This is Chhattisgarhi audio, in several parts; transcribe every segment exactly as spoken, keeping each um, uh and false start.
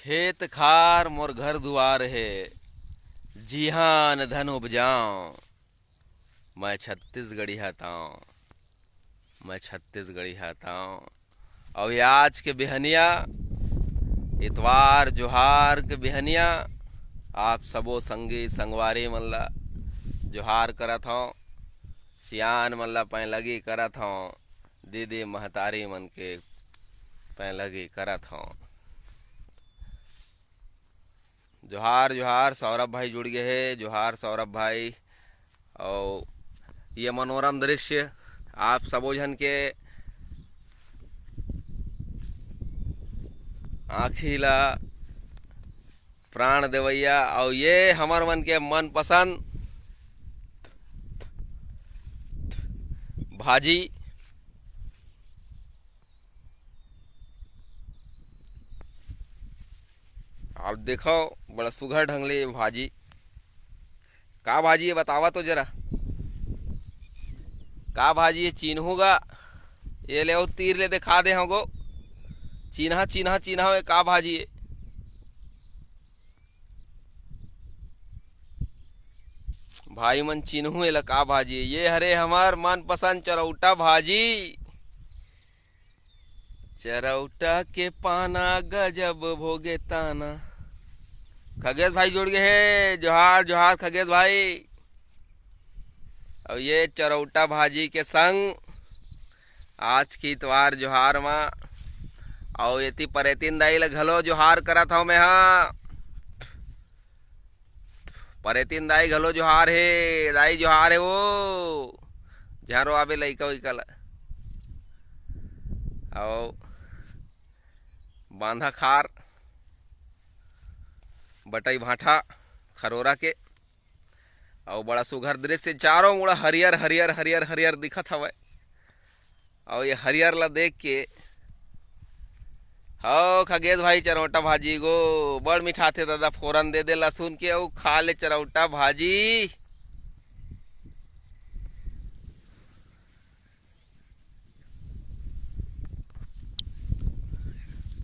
खेत खार मोर घर दुआर हे, जिहां अन्न धन उपजांव, मैं छत्तीसगढ़िया तांव, मैं छत्तीसगढ़िया तांव। अउ ये आज के बिहनिया, इतवार जोहार के बिहनिया, आप सबो संगी संगवारी मन ला जोहार करत हंव, सियान मन ला पैलगी करत हंव, दीदी महतारी मन के पैलगी करत हंव। जोहार, जोहार, सौरभ भाई जुड़ गे हे। जोहार सौरभ भाई। अउ ये मनोरम दृश्य आप सबो झन के आँखी ला प्राण देवैया, अउ ये हमर मन के मनपसंद भाजी। आप देखो, बड़ा सुघर ढंग ले भाजी। का भाजी हे, बतावा तो जरा। का भाजी हे, चिन्हू गा? ये ले, ओ तीर ले दिखा दे हंव गो। चिन्हा, चिन्हा, चिन्हा, ये का भाजी हे? भाई मन, चिन्हू एला का भाजी हे? ये हरे हमर मनपसंद चरौटा भाजी। चरौटा के पाना गजब भोगे ताना। खगेश भाई जुड़ गे हे, जोहार, जोहार खगेश भाई। अउ ये चरौटा भाजी के संग आज के इतवार जोहार मा, अउ एती परेतिन दाई ल घलो जोहार करत हंव मैं हा। परेतिन दाई घलो जोहार हे, दाई जोहार हे वो। झारो आबे लइका उइका ला। अउ बांधा खार, बटई भांठा, खरोरा के। अउ बड़ा सुघर दृश्य, चारों मुड़ा हरियर, हरियर, हरियर, हरियर दिखत हवय। अउ ये हरियर ला देख के, हव खगेश भाई, चरौटा भाजी गो बड़ मिठाथे दादा, फोरन दे दे लहसुन के, अउ खा ले चरौटा भाजी।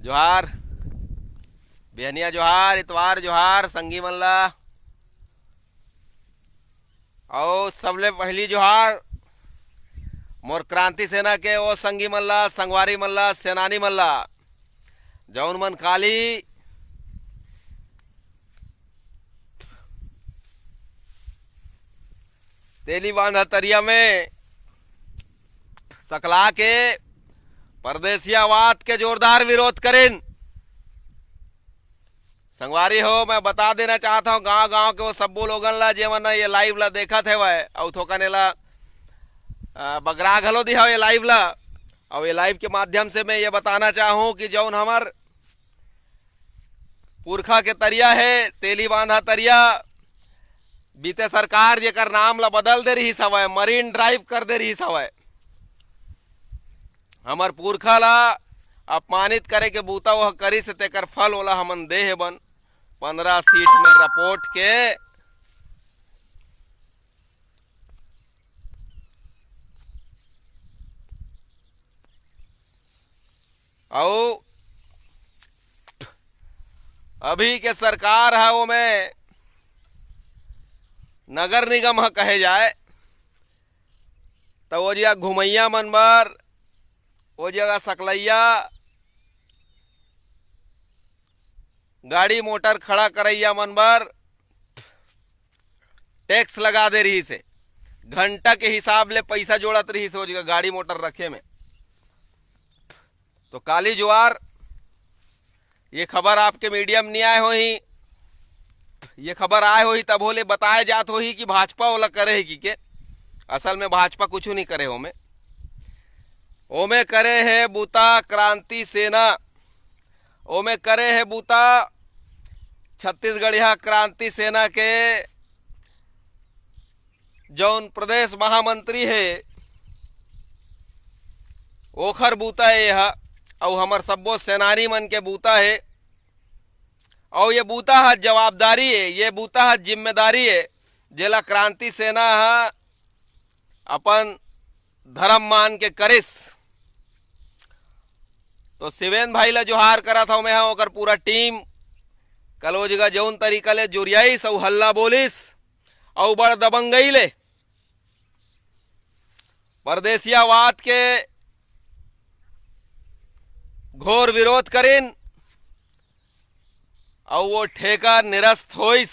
जोहार, बिहनिया जोहार, इतवार जोहार, संगी मन ला। अउ सबले पहिली जोहार मोर क्रांति सेना के ओ संगी मन ला, संगवारी मन ला, सेनानी मन ला, जौन मन काली तेली बांधा तरिया में सकला के परदेसियावाद के जोरदार विरोध करिन। संगवारी हो, मैं बता देना चाहत हंव गांव-गांव के वो सब्बो लोगन ला, जेमन ये live ला देखत हेवय, अउ थोकन एला, अ, बगरा घलो दिहव ये live ला। अउ ये live के माध्यम से मैं ये बताना चाहूं कि जौन हमर पुरखा के तरिया हे, तेली बांधा तरिया, बीते सरकार जेकर नाम ला बदल दे रिहिस हवय, Marine Drive कर दे रिहिस हवय। हमर पुरखा ला अपमानित करे के बूता ओह करिस, तेकर फल ओला हमन दे हेबन। पंद्रह सीट में रपोट के अउ अभी के सरकार ह ओमे नगर निगम ह कहे जाए, त ओ जगह घुमैया मन बर, ओ जगह सकलैया गाड़ी मोटर खड़ा करैया मन बर टैक्स लगा दे रहिस हे। घंटा के हिसाब ले पैसा जोड़त रहिस हे ओ जगह गाड़ी मोटर रखे में। तो काली जुआर ये खबर आपके मीडिया में नहीं आए होही, ये खबर आए होही तभो ले बताए जात होही कि भाजपा ओला करे हे कि के। असल में भाजपा कुछ नहीं करे ओमे। ओमे करे हे बूता क्रांति सेना, ओमे करे हे बूता छत्तीसगढ़िया क्रांति सेना के जौन प्रदेश महामंत्री हे, ओखर बूता हे एहा, अउ हमर सब्बो सेनानी मन के बूता हे। अउ ये बूता ह जवाबदारी हे, ये बूता ह जिम्मेदारी हे, जेला क्रांति सेना ह अपन धर्म मान के करिस। तो शिवेंद्र भाई ला जोहार करत हव मैं ह, ओकर पूरा टीम, कल वो जगह जौन तरीका ले जुरियाइस अउ हल्ला बोलिस अउ बड़ दबंगई ले परदेसियावाद के घोर विरोध करिन अउ वो ठेका निरस्त होइस।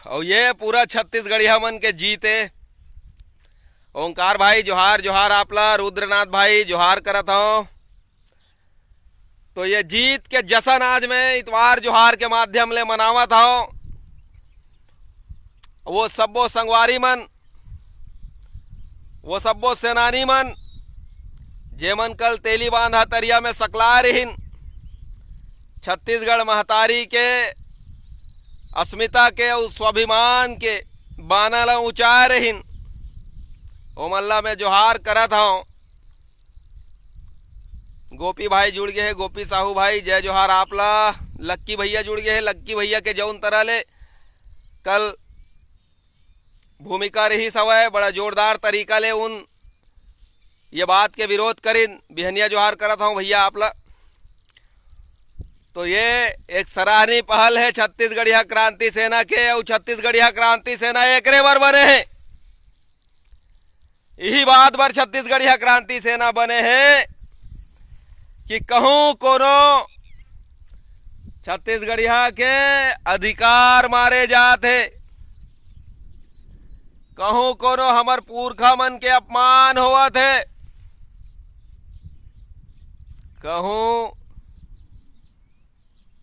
अउ ये पूरा छत्तीसगढ़िया मन के जीत ए। ओंकार भाई जोहार, जोहार आपला, रुद्रनाथ भाई जोहार करत हौं। तो ये जीत के जश्न आज मैं इतवार जोहार के माध्यम ले मनावत हौं। वो सब्बो संगवारी मन, वो सब्बो सेनानी मन, जेमन कल तेली बांधा तरिया में सकलाय रहिन, छत्तीसगढ़ महतारी के अस्मिता के अउ स्वाभिमान के बाना ला ऊंचाय रहिन, ओमन ला मैं जोहार करत हौं। गोपी भाई जुड़ गे हे, गोपी साहू भाई, जय जोहार आपला। लक्की भैया जुड़ गे हे, लक्की भैया के जौन तरह ले कल भूमिका रहिस हवय, बड़ा जोरदार तरीका ले उन ये बात के विरोध करिन। बिहनिया जोहार करत हौं भैया आपला। तो ये एक सराहनीय पहल हे छत्तीसगढ़िया क्रांति सेना के, अउ छत्तीसगढ़िया क्रांति सेना एकरे बर बने हे। इही बात बर छत्तीसगढ़िया क्रांति सेना बने हे कि कहूं कोनो छत्तीसगढ़िया के अधिकार मारे जात हे, कहूं कोनो हमर पुरखा मन के अपमान होवत हे, कहूं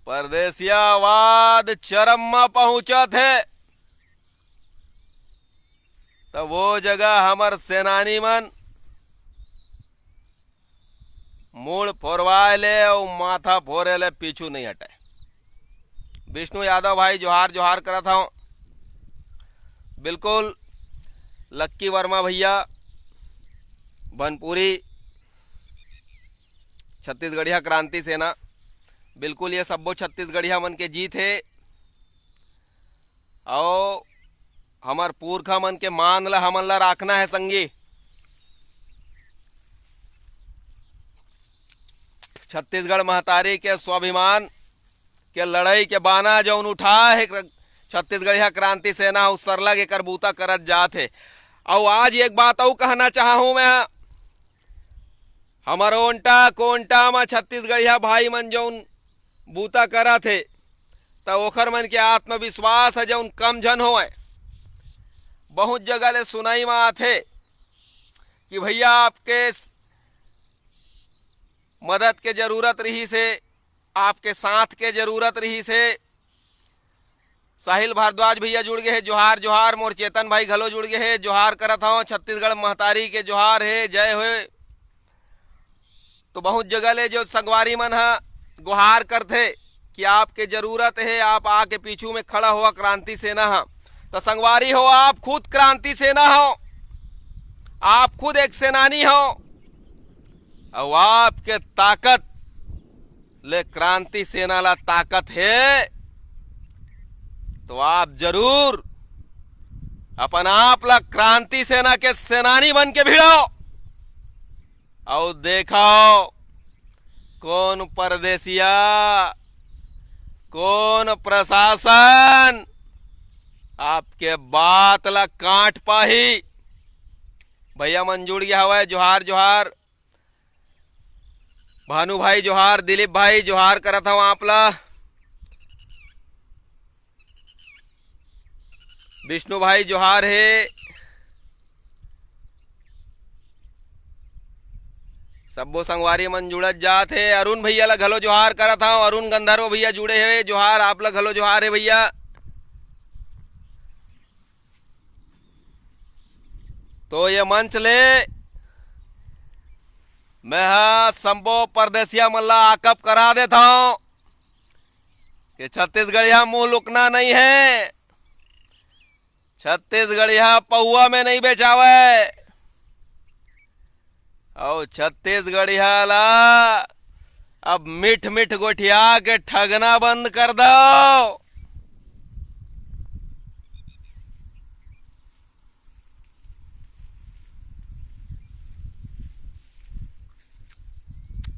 परदेसियावाद चरम म पहुंचत हे, त वो जगह हमर सेनानी मन मूड़ फोरवाए ले अउ माथा फोरे ले पीछू नहीं हटे। विष्णु यादव भाई जोहार, जोहार करत हौं। बिल्कुल लक्की वर्मा भैया, बनपुरी, छत्तीसगढ़िया क्रांति सेना, बिल्कुल ये सब्बो छत्तीसगढ़िया मन के जीत हे। अउ हमर पुरखा मन के मान ला हमन ला राखना हे संगी। छत्तीसगढ़ महतारी के स्वाभिमान के लड़ई के बाना जौन उठाय हे छत्तीसगढ़िया क्रांति सेना, अउ सरलग एकर बूता करत जात हे। अउ आज एक बात अउ कहना चाहूं मैं, हमर ओंटा कोंटा म छत्तीसगढ़िया भाई मन जौन बूता करत हे, त ओखर मन के आत्मविश्वास ह जौन कम झन होवय। बहुत जगह ले सुनई म आथे कि भैया आपके मदद के जरूरत रहिस हे, आपके साथ के जरूरत रहिस हे। साहिल भारद्वाज भैया जुड़ गे हे, जोहार जोहार। मोर चेतन भाई घलो जुड़ गे हे, जोहार करत हौं। छत्तीसगढ़ महतारी के जोहार हे, जय होए। तो बहुत जगह ले जो संगवारी मन ह गुहार करथे कि आपके जरूरत हे, आप आके पीछू में खड़ा होवा क्रांति सेना ह। तो संगवारी हो, आप खुद क्रांति सेना हो, आप खुद एक सेनानी हो, अउ आपके ताकत ले क्रांति सेना ला ताकत हे, तो आप जरूर अपन आप ला क्रांति सेना के सेनानी बन के भिड़ाओ। अउ देखो, कौन परदेसिया, कौन प्रशासन आपके बात ला काट पाही। भैया मन जुड़ गया हवय, जोहार जोहार। भानु भाई जोहार, दिलीप भाई जोहार करत हव आप ला। विष्णु भाई जोहार हे। सब्बो संगवारी मन जुड़त जात हे। अरुण भैया ला घलो जोहार करत हव। अरुण गंधर्व भैया जुड़े हे, जोहार, आप ला घलो जोहार हे भैया। तो ये मंच ले मैं हा संबो परदेसिया मन ला आकप करा देत हव कि छत्तीसगढ़िया मुंह लुकना नहीं है। छत्तीसगढ़िया पौवा में नहीं बेचावे। अउ छत्तीसगढ़िया ला अब मिठ मिठ गोठिया के ठगना बंद कर दो।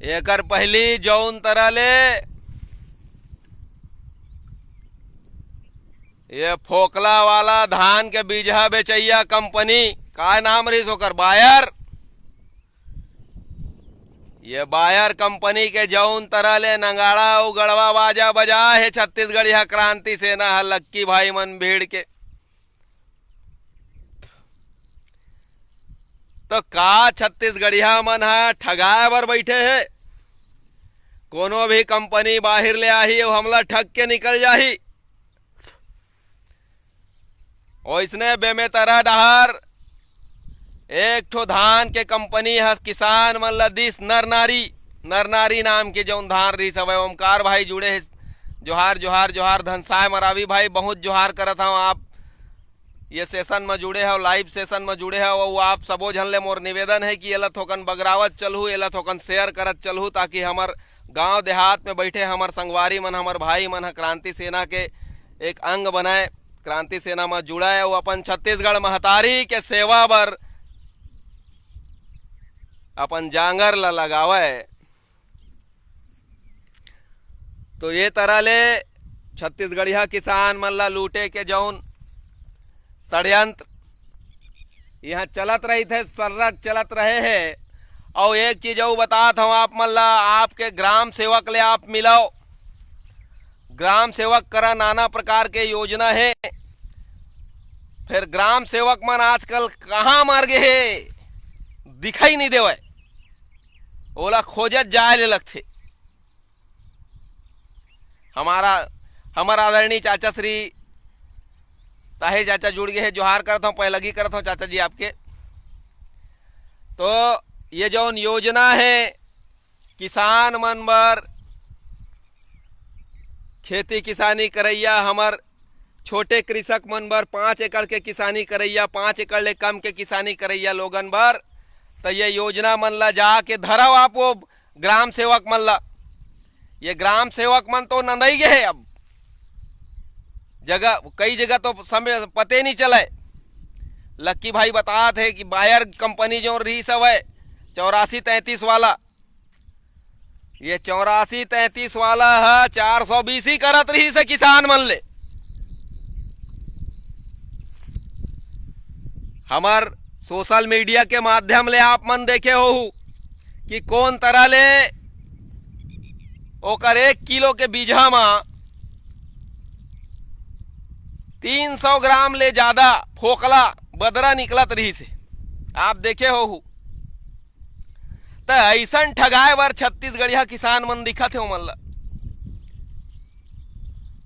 एकर पहिली जौन तरह ले ये फोकला वाला धान के बीजहा बेचइया कंपनी, का नाम रहिस ओकर, बायर, ये बायर कंपनी के जौन तरह ले नगाड़ा अउ गड़वा बाजा बजा हे छत्तीसगढ़िया क्रांति सेना ह लक्की भाई मन भीड़ के, तो का छत्तीसगढ़िया मन ह ठगाए बर बइठे हे? कोनो भी कंपनी बाहिर ले आही अउ हमला ठग के निकल जाही। ओइसने बेमेतरा डहर एक ठो धान के कंपनी ह किसान मन ल दिस नरनारी, नरनारी नाम के जौन धान रिहिस हवय। ओमकार भाई जुड़े हे, जोहार, जोहार, जोहार। धनसाय मरावी भाई, बहुत जोहार करत हव आप। ये सेशन म जुड़े हव, लाइव सेशन म जुड़े हव, अउ आप सबो झन ले मोर निवेदन हे कि एला थोकन बगरावत चलहू, एला थोकन शेयर करत चलहू, ताकि हमर गांव देहात में बइठे हमर संगवारी मन, हमर भाई मन ह क्रांति सेना के एक अंग बनय, क्रांति सेना म जुड़य अउ अपन छत्तीसगढ़ महतारी के सेवा बर अपन जांगर ल लगावय। तो ये तरह ले छत्तीसगढ़िया किसान मन ला लूटे के जौन षड्यंत्र यहाँ चलत रहिथे, सर्रक चलत रहे हे। अउ एक चीज अउ बतात हव आप मन ला, आपके ग्राम सेवक ले आप मिलव, ग्राम सेवक करा नाना प्रकार के योजना हे। फिर ग्राम सेवक मन आजकल कहाँ मर गे हे, दिखाई नहीं देवय, ओला खोजत जाए ले लगथे। हमारा, हमर आदरणीय चाचा श्री ताहिर चाचा जुड़ गे हे, जोहार करत हव, पैलगी करत हव चाचा जी आपके। तो ये जौन योजना हे किसान मन बर, खेती किसानी करइया, हमर छोटे कृषक मन बर, पाँच एकड़ के किसानी करइया, पाँच एकड़ ले कम के किसानी करइया लोगन बर, त ये योजना मन ला जाके धरव आप वो ग्राम सेवक मन ला। ये ग्राम सेवक मन तो नंदई गे हे, अब जगह, कई जगह तो समय पते नहीं चलय। लक्की भाई बतात हे कि बायर कंपनी जो रहिस हवय चौरासी तैंतीस वाला, ये चौरासी तैंतीस वाला ह चार सौ बीस ही करत रहिस हे किसान मन ले। हमर सोशल मीडिया के माध्यम ले आप मन देखे होहू कि कोन तरह ले ओकर एक किलो के बीजहा म तीन सौ ग्राम ले जादा फोकला बदरा निकलत रहिस हे। आप देखे होहू, त अइसन ठगाए बर छत्तीसगढ़िया किसान मन दिखत हे ओमन ला।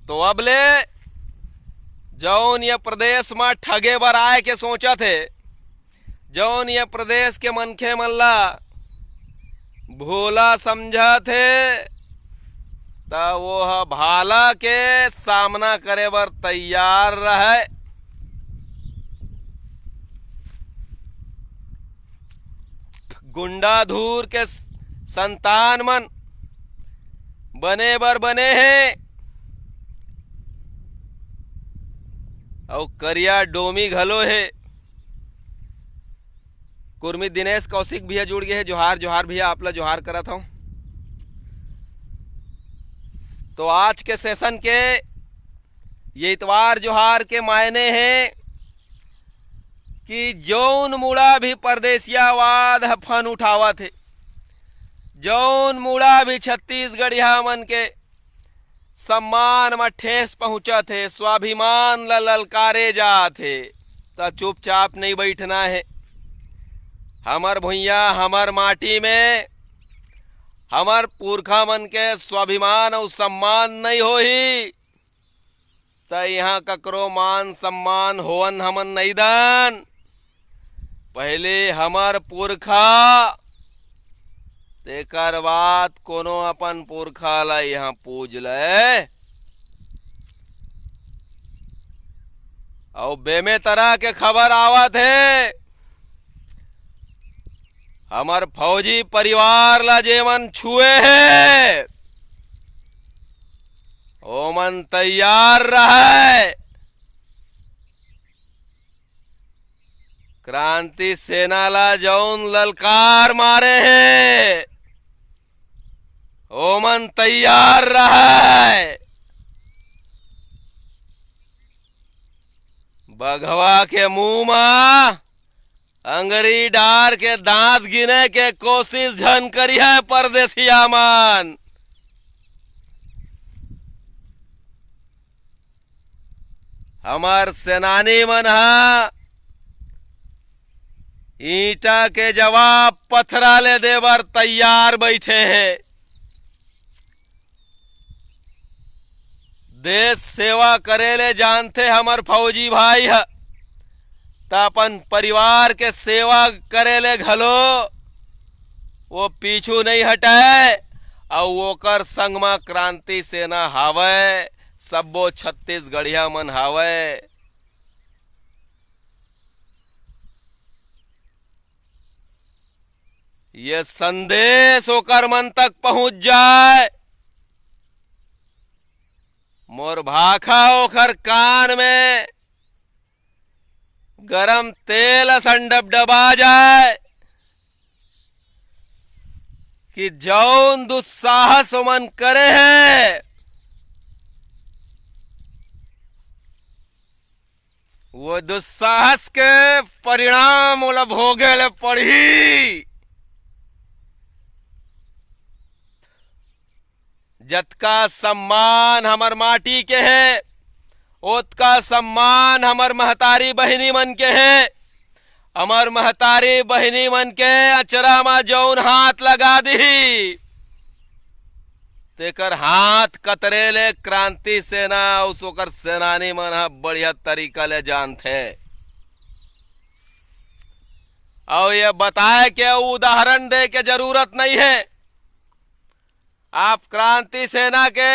तो अब ले जौन ये प्रदेश म ठगे बर आए के सोचत हे, जौन ये प्रदेश के मनखे मन ला भोला समझत हे, त वो ह भाला के सामना करे बर तैयार रहय। गुंडाधूर के संतान मन बने बर बने हे, अउ करिया डोमी घलो हे। कुर्मी दिनेश कौशिक भैया जुड़ गे हे। जोहार, जोहार भैया, आप ला जोहार करत हव। तो आज के सेशन के ये इतवार जोहार के मायने हे कि जौन मुड़ा भी परदेसियावाद ह फन उठावत हे, जौन मुड़ा भी छत्तीसगढ़िया मन के सम्मान म ठेस पहुंचत हे, स्वाभिमान ल ललकारे जात हे, त चुपचाप नइ बइठना हे। हमर भुइयां, हमर माटी में हमर पुरखा मन के स्वाभिमान अउ सम्मान नइ होही, त इहां ककरो मान सम्मान होवन हमन नइ दन। पहले हमर पुरखा, तेकर बाद कोनो अपन पुरखा ला इहां पूज ले। अउ बेमेतरा के खबर आवत हे, हमर फौजी परिवार ला जेमन छुए हे, ओमन तैयार रहय। क्रांति सेना ला जौन ललकार मारे हे, ओमन तैयार रहय। बघवा के मुंह म अंगरी डार के दांत गिने के कोशिश झन करिहय परदेसिया मन। हमर सेनानी मन ह ईंटा के जवाब पथरा ले देबर तैयार बइठे हे। देश सेवा करे ले जानथे हमर फौजी भाई ह, त अपन परिवार के सेवा करे ले घलो वो पीछू नइ हटय। अउ ओकर संग म क्रांति सेना हावय, सब्बो छत्तीसगढ़िया मन हावय। ये संदेश ओकर मन तक पहुंच जाय, मोर भाखा ओखर कान में गरम तेल असन डबडबा जाय कि जौन दुस्साहस ओमन करे हे, वो दुस्साहस के परिणाम ओला भोगे ले पड़ही। जतका सम्मान हमर माटी के हे, ओतका सम्मान हमर महतारी बहिनी मन के हे। हमर महतारी बहिनी मन के अचरा म जौन हाथ लगा दिही, तेकर हाथ कतरे ले क्रांति सेना अउ ओकर सेनानी मन ह बढ़िया तरीका ले जानथे। अउ ये बताए के अउ उदाहरण दे के जरूरत नइ हे। आप क्रांति सेना के